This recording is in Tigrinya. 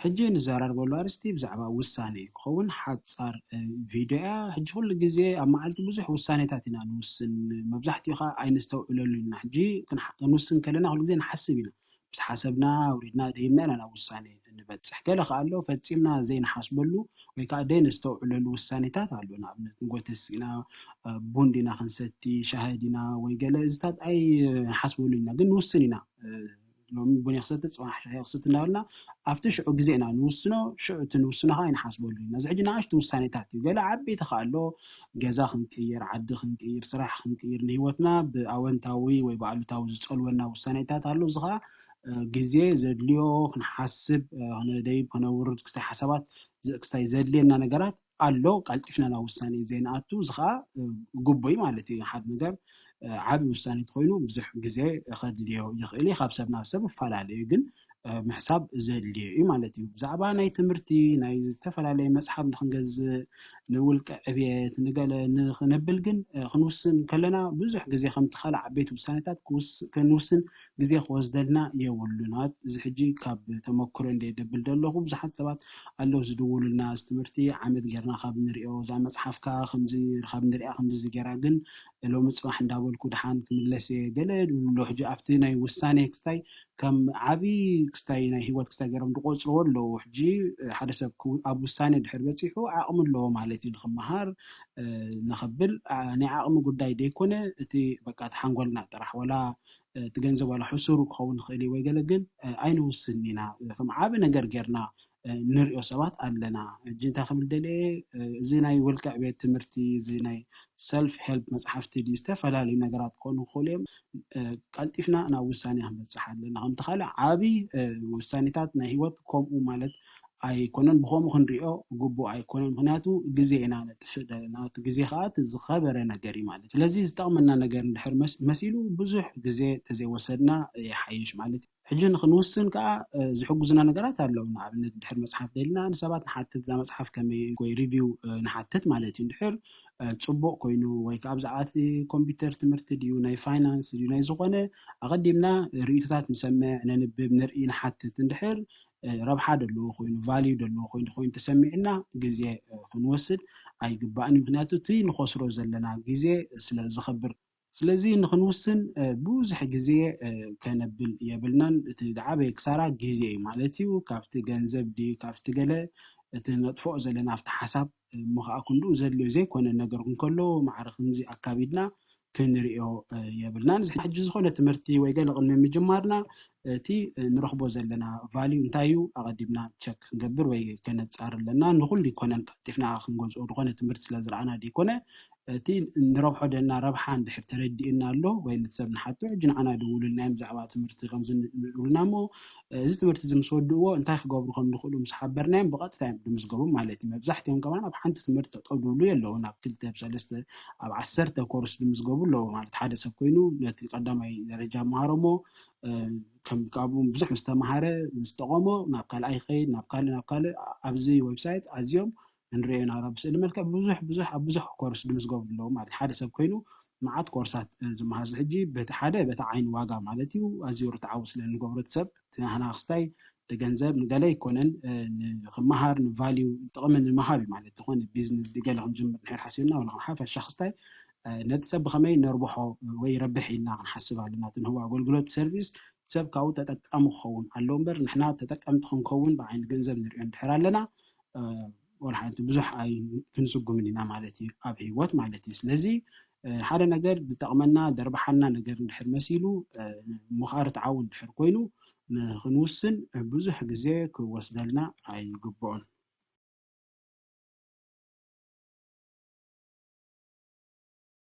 ሕጂ ንዘራርበሉ ኣርእስቲ ብዛዕባ ውሳነ እዩ ክኸውን። ሓጻር እ፣ ቪድዮ እያ። ሕጂ ኩሉ ግዜ ኣብ መዓልቲ ብዙሕ ውሳኔታት ኢና ንውስን። መብዛሕትኡ ኸዓ ኣይነስተውዕለሉ ኢና። ሕጂ ክንሓ- ክንውስን ከለና ኩሉ ግዜ ንሓስብ ኢና። ምስ ሓሰብና፣ ኣውሪድና፣ ደይብና ኢና ናብ ውሳኔ እንበጽሕ። ገለ ኸዓ ኣሎ ፈጺምና ዘይንሓስበሉ ወይ ከዓ ዘይነስተውዕለሉ ውሳኔታት ኣሎ። ንኣብነት ንጎተስ ኢና፣ እ፣ ቡን ዲና ክንሰቲ፣ ሻሂ ዲና ወይ ገለ እዚታት ኣይንሓስበሉ ኢና፣ ግን ንውስን ኢና። እ፣ ሎሚ ቡን ክሰቲ፣ ጽባሕ ሻሂ ክሰቲ እንዳበልና ኣብቲ ሽዑ ግዜ ኢና ንውስኖ። ሽዑ እቲ ንውስኖ ከዓ ኣይንሓስበሉ ኢና። እዚ ሕጂ ንኣሽቱ ውሳኔታት እዩ። ገለ ዓበይቲ ከዓ ኣሎ፣ ገዛ ክንቅይር፣ ዓዲ ክንቅይር፣ ስራሕ ክንቅይር፣ ንህይወትና ብኣወንታዊ ወይ ብኣሉታዊ ዝጸልወና ውሳኔታት ኣሎ። እዚ ከዓ እ፣ ግዜ ዘድልዮ፣ ክንሓስብ፣ እ፣ ክነደይብ፣ ክነውርድ፣ ክስታይ ሓሳባት ዝ- ክስታይ ዘድልየና ነገራት ኣሎ። ቀልጢፍና ናብ ውሳኔ ዘይንኣቱ፣ እዚ ከዓ እ፣ ግቡእ ማለት እዩ። ሓደ ነገር እ፣ ዓቢ ውሳኔ እንተኾይኑ ብዙሕ ግዜ ከድልዮ ይኽእል እዩ። ካብ ሰብ ናብ ሰብ ይፈላለ እዩ፣ ግን እ፣ ምሕሳብ ዘድልዮ እዩ ማለት እዩ። ብዛዕባ ናይ ትምህርቲ፣ ናይ ዝተፈላለየ መጽሓፍ ንክንገዝእ፣ ንውልቀ ዕብየት፣ ንገለ ንክነብል ግን እ፣ ክንውስን ከለና ብዙሕ ግዜ ከምቲ ካልእ ዓበይቲ ውሳኔታት ክውስ- ክንውስን ግዜ ክወስደልና የብሉን። ኣት- እዚ ሕጂ ካብ ተመክሮ እንደ ደብል ዘለኹ ብዙሓት ሰባት ኣለዉ ዝድውሉልና፣ እዚ ትምህርቲ ዓመት ጌርና ካብ ንሪኦ፣ እዛ መጽሓፍካ ከምዚ ካብ ንሪኣ ከምዚ ጌራ ግን ሎሚ ጽባሕ እንዳበልኩ ድሓን ክምለስ እየ ገለ ይብሉ። ሕጂ ኣብቲ ናይ ውሳኔ ክስታይ ከም ዓቢ ክስታይ ናይ ህይወት ክስታይ ገይሮም ዝቆጽርዎ ኣለዉ። ሕጂ ሓደ ሰብ ክው- ኣብ ውሳኔ ድሕር በጺሑ ዓቕሚ ኣለዎ ማለት እዩ ንክመሃር እ፣ ንኸብል ኣ- ናይ ዓቕሚ ጉዳይ ደይኮነ እቲ በቃ እቲ ሓንጎልና ጥራሕ ወላ እ፣ እቲ ገንዘብ ዋላ ሕሱሩ ክኸውን ይኽእል እዩ ወይ ገለ ግን እ፣ ኣይንውስን ኢና እ፣ ከም ዓቢ ነገር ጌርና እ፣ ንሪኦ ሰባት ኣለና። ሕጂ እንታይ ክብል ደልየ እ፣ እዚ ናይ ውልቀ ዕቤት ትምህርቲ እዚ ናይ ሰልፍ ሄልፕ መጽሓፍቲ ድዩ ዝተፈላለዩ ነገራት ክኾኑ ክኽእሉ እዮም። እ፣ ቀልጢፍና ናብ ውሳኔ ክንበጽሕ ኣለና። ከምቲ ካልእ ዓቢ እ፣ ውሳኔታት ናይ ህይወት ከምኡ ማለት ኣይኮነን፣ ብኸምኡ ክንሪኦ ግቡእ ኣይኮነን። ምኽንያቱ ግዜ ኢና ነጥፍእ ዘለና። እቲ ግዜ ከዓ እቲ ዝኸበረ ነገር እዩ ማለት እዩ። ስለዚ ዝጠቕመና ነገር እንድሕር መስ- መሲሉ ብዙሕ ግዜ ተዘይወሰድና ይሓይሽ ማለት እዩ። ሕጂ ንክንውስን ከዓ እ፣ ዝሕግዙና ነገራት ኣለዉ። ንኣብነት እንድሕር መፅሓፍ ደሊና ንሰባት ንሓትት፣ እዛ መፅሓፍ ከመይ ወይ ሪቪው እ፣ ንሓትት ማለት እዩ። እንድሕር እ፣ ፅቡቕ ኮይኑ ወይ ከዓ ብዛዕባ እቲ ኮምፒውተር ትምህርቲ ድዩ ናይ ፋይናንስ ድዩ ናይ ዝኾነ ኣቐዲምና ርእይቶታት ንሰምዕ፣ ነንብብ፣ ንርኢ፣ ንሓትት እንድሕር እ፣ ረብሓ ደለዎ ኮይኑ ቫልዩ ደለዎ ኮይኑ ኮይኑ ተሰሚዕና ግዜ እ፣ ክንወስድ ኣይግባእን። ምክንያቱ እቲ ንኸስሮ ዘለና ግዜ ስለ ዝኸብር። ስለዚ ንክንውስን እ፣ ብዙሕ ግዜ እ፣ ከነብል የብልናን። እቲ ዝዓበየ ክሳራ ግዜ እዩ ማለት እዩ። ካብቲ ገንዘብ ድዩ ካብቲ ገለ እቲ ነጥፍኦ ዘለና ኣብቲ ሓሳብ እሞ ከዓ ክንድኡ ዘድልዮ ዘይኮነ ነገር እንከሎ ማዕረ ከምዚ ኣካቢድና ክንሪኦ እ፣ የብልናን። እዚ ሕጂ ዝኾነ ትምህርቲ ወይ ገለ ቅድሚ ምጅማርና እቲ እ፣ ንረኽቦ ዘለና ቫልዩ እንታይ እዩ ኣቐዲምና ቸክ ክንገብር ወይ ከነጻር ኣለና። ንኹሉ ይኮነን ቀልጢፍና ክንገዝኦ ዝኾነ ትምህርቲ ስለ ዝረኣና ደይኮነ እቲ ንረብሖ ደና ረብሓ እንድሕር ተረዲእና ኣሎ ወይ ነቲ ሰብ ንሓቶ ሕጂ ንዓና ደውሉልና እዮም ብዛዕባ ትምህርቲ ከምዚ ንብሉና እሞ እዚ ትምህርቲ እዚ ምስ ወድእዎ እንታይ ክገብሩ ከም ዝኽእሉ ምስ ሓበርናዮም ብቐጥታ እዮም ድምዝገቡ ማለት እዩ። መብዛሕትኦም ከማን ኣብ ሓንቲ ትምህርቲ ጠጠው ድብሉ የለውን፣ ኣብ ክልተ ኣብ ሰለስተ ኣብ ዓሰርተ ኮርስ ድምዝገቡ ኣለዉ ማለት ሓደ ሰብ ኮይኑ ነቲ ቀዳማይ ደረጃ መሃሮ እሞ እ፣ ከም ካብኡ ብዙሕ ምስ ተምሃረ ምስ ጠቐሞ ናብ ካልኣይ ይኸይድ ናብ ካልእ ናብ ካልእ ኣብዚ ዌብሳይት ኣዝዮም ንሪኦ ኢና ኣብ ስእሊ መልክዕ ብዙሕ ብዙሕ ኣብ ብዙሕ ኮርስ ድምዝገቡ ኣለዉ ማለት ሓደ ሰብ ኮይኑ መዓት ኮርሳት እ፣ ዝመሃር እዚ ሕጂ በቲ ሓደ በቲ ዓይኒ ዋጋ ማለት እዩ ኣዝዩ ርትዓዊ ስለ ንገብሮ እቲ ሰብ እቲ ናህና ክስታይ ንገንዘብ ንገለ ኣይኮነን እ፣ ንክመሃር ንቫልዩ ጥቕሚ ንምሃብ እዩ ማለት ዝኾነ ቢዝነስ ድገለ ክንጅምር ንሕር ሓሲብና ወላ ሓፈሻ ክስታይ እ፣ ነቲ ሰብ ብኸመይ ነርብሖ ወይ ረብሕ ኢልና ክንሓስብ ኣለና እቲ ንህቦ ኣገልግሎት ሰርቪስ ሰብ ካብኡ ተጠቃሚ ክኸውን ኣለዎ እምበር ንሕና ተጠቀምቲ ክንከውን ብዓይኒ ገንዘብ ንሪኦ እንድሕር ኣለና እ፣ ወላ ሓንቲ ብዙሕ ኣይ ክንስጉምን ኢና ማለት እዩ ኣብ ህይወት ማለት እዩ። ስለዚ እ፣ ሓደ ነገር ዝጠቕመና ደርብሓና ነገር እንድሕር መሲሉ እ፣ ምኽኣር ተዓው እንድሕር ኮይኑ ንክንውስን ብዙሕ ግዜ ክወስደልና ኣይግብኦን።